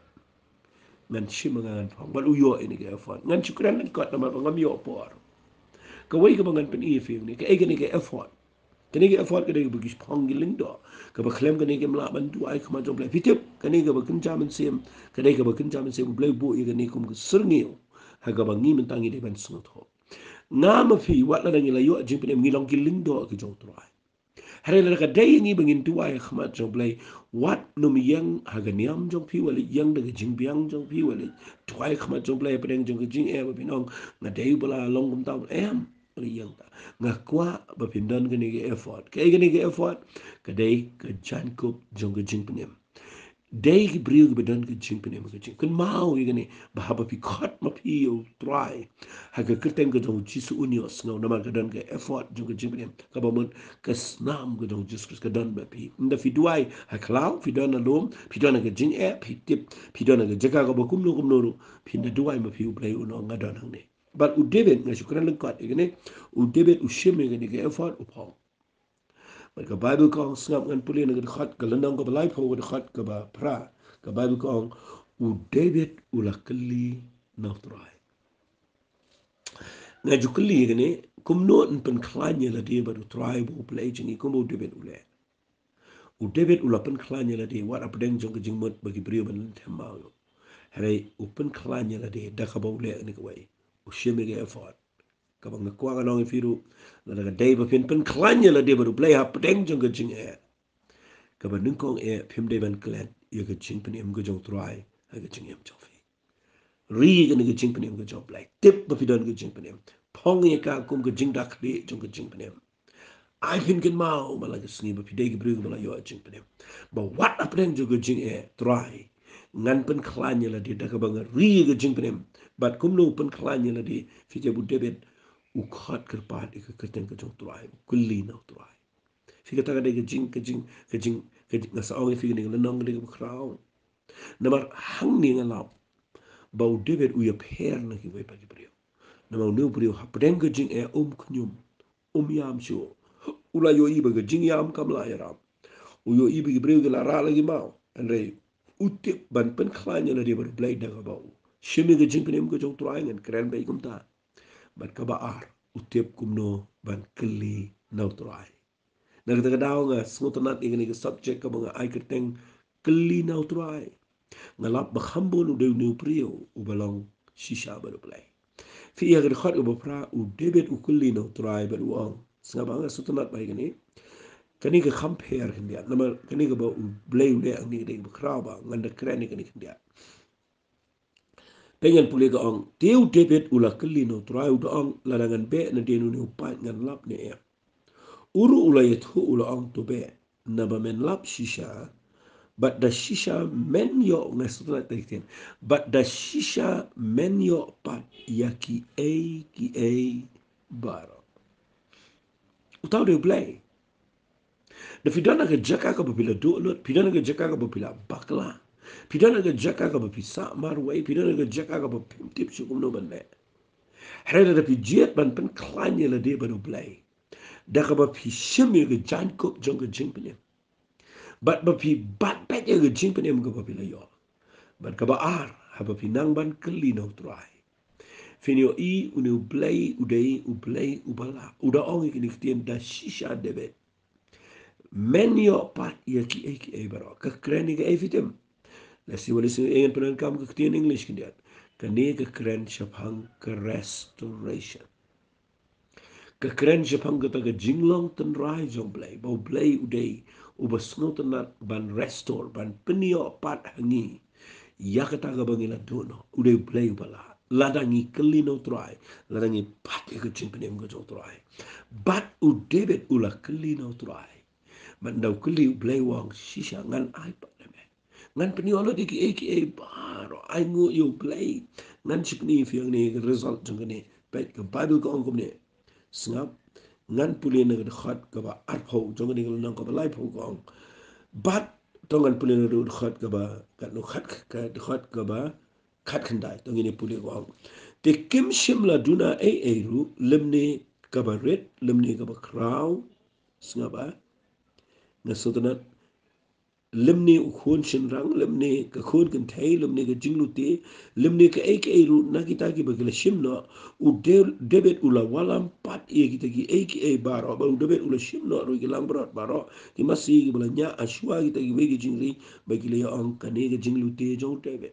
ngan shim ma nga, ngan phong. Bad u ïoh ïa kane ka ephod. Ngan shu kren lyngkot namar ba ngam ïoh por. Kawei kaba ngan pyni ïa phi hangne, kaei kane ka ephod? Kane ka ephod ka dei kaba ki phong ki lyngdoh, kaba khlem kane kim lah ban duwai ha khmat jong U Blei. Phi tip, kane kaba kynja mynsiem, ka dei kaba kynja mynsiem, U Blei u buh ïa kane kum ka syrngiew ha kaba ngi mynta ngi dei ban sngewthuh. Nga ma phi, wat lada ngi la ïoh jingpynim, ngi long ki lyngdoh ki jong U Trai. Hynrei lada ka dei ïa ngi ba ngin duwai ha khmat jong U Blei, wat nym ïeng ha ka niam jong phi, wat leit ïeng da ka jingbiang jong phi, wat leit duwai ha khmat jong U Blei hapdeng jong ka jingeh ba phin ong, nga dei uba la long kumta, em. Ïeng ta. Nga kwah ba phin don kane ka ephod. Kaei kane ka ephod? Ka dei ka jaiñkup jong ka jingpynim. Dei ki briew kiba don ka jingpynim, ka jingkynmaw ïa kane, ba haba phi khot ma phi ïa U Trai ha ka kyrteng ka jong U Jisu, un ïohsngew, namar ka don ka ephod jong ka jingpynim, kaba mut ka snam ka jong U Jisu Khrist ka don bad phi. Ynda phi duwai ha khlaw, phi don ha lum, phi don ha ka jingeh, phi tip phi don ha ka jaka kaba kumno kumno ruh, phin da duwai ma phi, U Blei un ong nga don hangne. Bad u David, nga shu kren lyngkot ïa kane, u David u shim ïa kane ka ephod u phong. Bad ka Baibl ka ong, sngap, ngan pule na ka dkhot, ka lynnong kaba laiphew, ka dkhot kaba phra. Ka Baibl ka ong, u David u la kylli na U Trai. Nga ju kylli ïa kane, kumno yn pynkhlaiñ ïa lade bad U Trai uba U Blei jong ngi, kumba u David u leh. U David u la pynkhlaiñ ïa lade, wat hapdeng jong ka jingmut ba ki briew ban lynthem maw. Hynrei u pynkhlaiñ ïa lade da kaba u leh kane kawei, u shim ïa ka ephod. Kaba nga kwah ngan ong ïa phi ruh, lada ka dei ba phin pynkhlaiñ ïa lade bad U Blei hapdeng jong ka jingeh, Kaba nyngkong eh phim dei ban klet ïa ka jingpynim ka jong U Trai ha ka jingim jong phi. Ri ïa kane ka jingpynim ka jong U Blei. Tip ba phi don ka jingpynim. Phong ïa ka kum ka jingdakhlieh jong ka jingpynim. Ai phin kynmaw man la ka sngi ba phi dei ki briew ba la ïoh jingpynim. Ba wat hapdeng jong ka jingeh, Trai, ngan pynkhlaiñ ïa lade da kaba nga ri ïa ka jingpynim. Bad kumno pynkhlaiñ ïa lade, phi tip u David u khot kyrpad ïa ka kyrteng ka jong U Trai, u kylli na U Trai. Phi, kata ka dei ka jing, ka jing, ka jing, ka jing, nga sa ong ïa phi kane ka lynnong ka dei kaba khraw. Namar hangne nga lap ba u David u ïapher na kiwei pat ki briew. Namar une u briew hapdeng ka jingeh um khñium, um ïam shuh. U la ïohi ba ka jingïam kam lah ïarap. U ïohi ba ki briew ki la rah la ki maw. Hynrei u tip ban pynkhlaiñ ïa lade bad U Blei da kaba u shim ïa ka jingpynim ka jong U Trai, ngan kren beit kumta. Bad kaba ar, u tip kumno ban kylli na U Trai. Na kata ka daw nga sngewtynnat ïa kane ka subject kaba nga ai kyrteng kylli na U Trai. Nga lap ba kham bun u dei une u briew uba long shisha bad U Blei. Phi ïa ka dkhot kaba phra, u David u kylli na U Trai bad u ong. Sngap ba nga sngewtynnat ba ïa kane, kane ka kham pher khyndiat. Namar kane kaba U Blei u leh hangne ka dei kaba khraw, ba ngan da kren ïa kane khyndiat. Peit, ngan pule, ka ong, te u David u la kylli na U Trai, u da ong, lada ngan beh nadien une u paid ngan lap ne em? U ruh u la ïathuh, u la ong, to beh, naba men lap shisha, bad da shisha men ïoh, nga sngewtynnat ïa kane ka ktien, bad da shisha men ïoh pat ïa kiei kiei baroh. Uta u dei U Blei. Da phi don ha ka jaka kaba phi la duh lut, phi don ha ka jaka kaba phi la bakla, phi don ha ka jaka kaba phi sah marwei, phi don ha ka jaka kaba phim tip shuh kumno ban leh. Hynrei lada phi jied ban pynkhlaiñ ïa lade bad U Blei da kaba phi shim ïa ka jaiñkup jong ka jingpynim, bad ba phi bat beit ïa ka jingpynim kaba phi la ïoh. Bad kaba ar, haba phi nang ban kylli na U Trai, phin ïohi une U Blei u dei U Blei uba lah. U da ong ïa kine ki ktien, da shisha David men ïoh pat ïa kiei kiei baroh. Ka kren ïa kaei, phi tip? Lehse wat lehse ngan pyndonkam ka ktien English khyndiat. Kane ka kren shaphang ka restoration. Ka kren shaphang kata ka jinglong tynrai jong U Blei, ba U Blei u dei uba sngewtynnat ban restore, ban pynïoh pat ha ngi ïa kata kaba ngi la duh noh. U dei U Blei uba lah. Lada ngi kylli na U Trai, lada ngi bat ïa ka jingpynim ka jong U Trai. Bad u David u la kylli na U Trai. Bad ynda u kylli, U Blei u ong, shisha ngan ai pat lem eh. Ngan pynïoh lut ïa kiei kiei baroh. Ai nguh ïa U Blei. Ngan sa pyni ïa phi hangne ka result jong kane. Peit, ka Baibl ka ong kumne. Sngap, ngan pule na ka dkhot kaba arphew jong kane ka lynnong kaba laiphew, ka ong. Bad to ngan pule na ka dkhot kaba, ka dkhot, ka dkhot kaba khatkhyndai, to ngin ïa pule, ka ong. Te kim shym la duna ei ei ruh, lymne kaba rit, lymne kaba khraw. Sngap, ah. Nga sngewtynnat, lymne u khun shynrang, lymne ka khun kynthei, lymne ka jinglute, lymne kaei kaei ruh na kita kiba ki la shim noh, u De-, David u la wallam pat ïa kita kiei kiei baroh, bad u David u la shim noh ruh ïa ki langbrot baroh, ki masi kiba la ñiah, shuwa kita kiwei ki jingri, ba ki la ïa ong kane ka jinglute jong u David.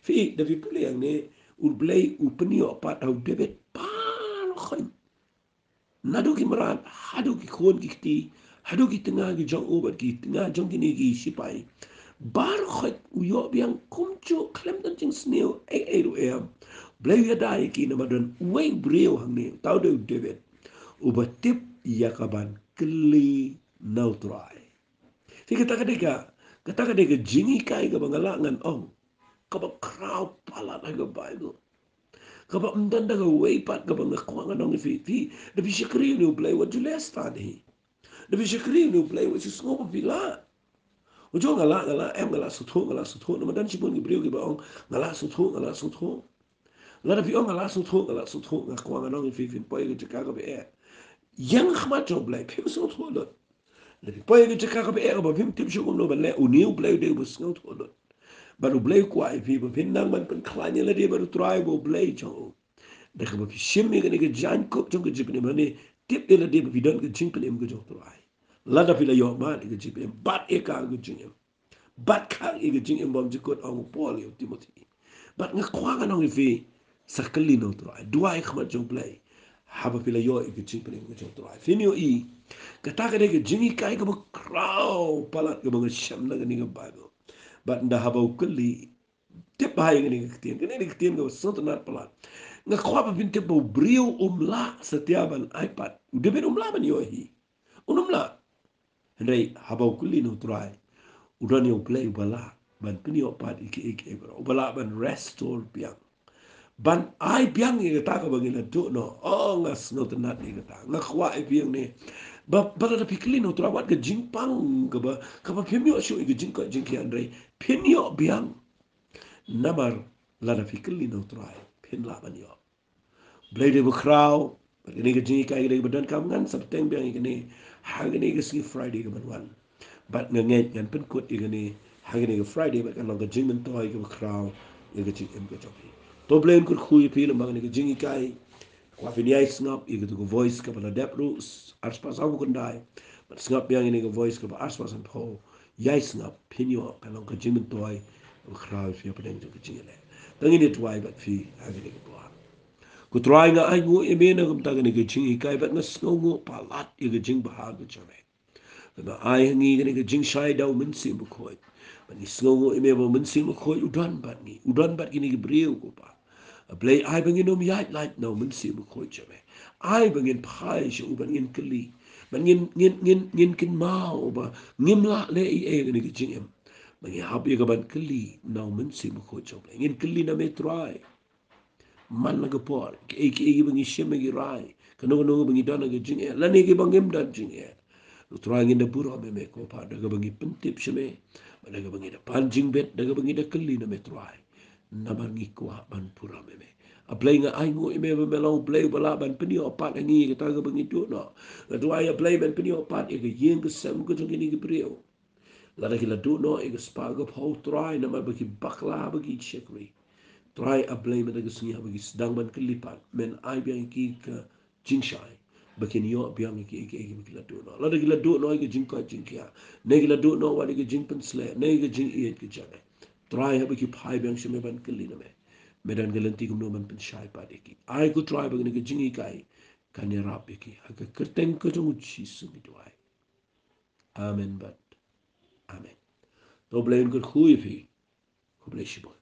Phi, da phi pule hangne, U Blei u pynïoh pat ha u David baroh khoit. Naduh ki mrad, haduh ki khun ki kti, haduh ki tnga ki jong u bad ki tnga jong kine ki shipai. Baroh khoit u ïoh biang kumjuh, khlem don jingsniew ei ei ruh em. U Blei u ïada ïa ki namar don uwei u briew hangne, uta u dei u David, uba tip ïa ka ban kylli na U Trai. Phi, kata ka dei ka, kata ka dei ka jinghikai kaba nga lah ngan ong, kaba khraw palat ha ka Baibl. Kaba ym don da kawei pat kaba nga kwah ngan ong ïa phi. Phi, da phi shakri ïa une U Blei, wat ju leh stad hi. Da phi shakri ïa une U Blei, wat ju sngew ba phi lah. Wat ju ong nga lah, nga lah, em, nga lah sngewthuh, nga lah sngewthuh. Namar don shibun ki briew kiba ong nga lah sngewthuh, nga lah sngewthuh. Lada phi ong nga lah sngewthuh, nga lah sngewthuh, nga kwah ngan ong ïa phi, phin poi ha ka jaka kaba eh. Ïeng ha khmat jong U Blei, phim sngewthuh lut. Lada phi poi ha ka jaka kaba eh, kaba phim tip shuh kumno ban leh, une U Blei u dei uba sngewthuh lut. Bad U Blei u kwah ïa phi ba phin nang ban pynkhlaiñ ïa lade bad U Trai uba U Blei jong u. Da kaba phi shim ïa kane ka jaiñkup jong ka jingpynim, lane tip ïa lade ba phi don ka jingpynim ka jong U Trai. Lada phi la ïoh mad ïa ka jingpynim, bat ïa ka ka jingim. Bat khang ïa ka jingim bymjukut, ong u Paul ïa u Timothi. Bad nga kwah ngan ong ïa phi, sa kylli na U Trai, duwai ha khmat jong U Blei, haba phi la ïoh ïa ka jingpynim ka jong U Trai. Phin ïohi, Kata ka dei ka jinghikai kaba khraw palat kaba nga shem na kane ka Baibl. Bad ynda haba u kylli, tip bha ïa kane ka ktien, kane ka ktien kaba sngewtynnat palat. Nga kwah ba phin tip ba u briew um lah satia ban ai pat. U David um lah ban ïoh hi. Un um lah. Hynrei haba u kylli na u Trai, u don ïa u Blei uba lah ban pynïoh pat ïa kiei kiei baroh, uba lah ban restore biang, ban ai biang ïa kata kaba ngi la duh noh. Oh, nga sngewtynnat ïa kata. Nga kwah ïa phi hangne ba, ba lada phi kylli na u Trai, wat ka jingpang kaba, kaba phim ïoh shuh ïa ka jingkoit jingkhiah, hynrei phin ïoh biang. Namar lada phi kylli na u Trai, phin lah ban ïoh. Blei dei ba khraw. Bad kane ka jinghikai ka dei kaba donkam, ngan sa bteng biang ïa kane ha kane ka sngi Friday kaban wan. Bad nga ngeit ngan pynkut ïa kane ha kane ka Friday, bad kan long ka jingmyntoi kaba khraw ïa ka jingim ka jong phi. To Blei un kyrkhu ïa phi lyngba kane ka jinghikai. Kwah phin ïai sngap ïa katu ka voice kaba la dep ruh, arspah saw khyndai. Bad sngap biang ïa kane ka voice kaba arspah sanphew. Ïai sngap, phin ïoh, kan long ka jingmyntoi kaba khraw ïa phi hapdeng jong ka jingïaleh. To ngin ïa duwai bad phi ha kane ka por. Ko Trai, nga ainguh ïa me na ka bynta kane ka jinghikai, bad nga sngewnguh palat ïa ka jingbha ka jong me. Bad nga ai ha ngi kane ka jingshai da u Mynsiem Bakhuid. Bad ngi sngewnguh ïa me ba u Mynsiem Bakhuid u don bad ngi, u don bad kine ki briew, ko Pa. A Blei, ai ba ngin ym ïaid lait na u Mynsiem Bakhuid jong me. Ai ba ngin phai sha u, ba ngin kylli, ba ngin, ngin, ngin, ngin kynmaw ba ngim lah leh ei ei ha kane ka jingim. Ba ngin hap ïa ka ban kylli na u Mynsiem Bakhuid jong me. Ngin kylli na me, Trai. Man la ka por, kiei kiei ba ngi shim, ba ngi rai, kano kano ba ngi don ha ka jingeh, lane kiba ngim don jingeh, ko Trai, ngin da burom ïa me, ko Pa, da kaba ngi pyntip sha me, bad da kaba ngi da pan jingbit, da kaba ngi da kylli na me, Trai. Namar ngi kwah ban burom ïa me. A Blei, nga ainguh ïa me ba me long u Blei uba lah ban pynïoh pat ha ngi ïa kata kaba ngi duh noh. Nga duwai, a Blei, men pynïoh pat ïa ka ïing ka sem ka jong kine ki briew. Lada ki la duh noh ïa ka spah ka phew, Trai, namar ba ki bakla, ba ki shakri, Trai, a Blei, mynta ka sngi haba ki sdang ban kylli pat, men ai biang ïa ki ka jingshai ba kin ïoh biang ïa kiei kiei ba ki la duh noh. Lada ki la duh noh ïa ka jingkoit jingkhiah, ne ki la duh noh wat ïa ka jingpynsleh, ne ïa ka jingïeit ka jong me, Trai, haba ki phai biang sha me ban kylli na me, me don ka lynti kumno ban pynshai pat ïa ki. Ai, ko Trai, ba kane ka jinghikai kan ïarap ïa ki. Ha ka kyrteng ka jong u Jisu ngi duwai. Amen bad amen. To Blei un kyrkhu ïa phi. Khublei shibun.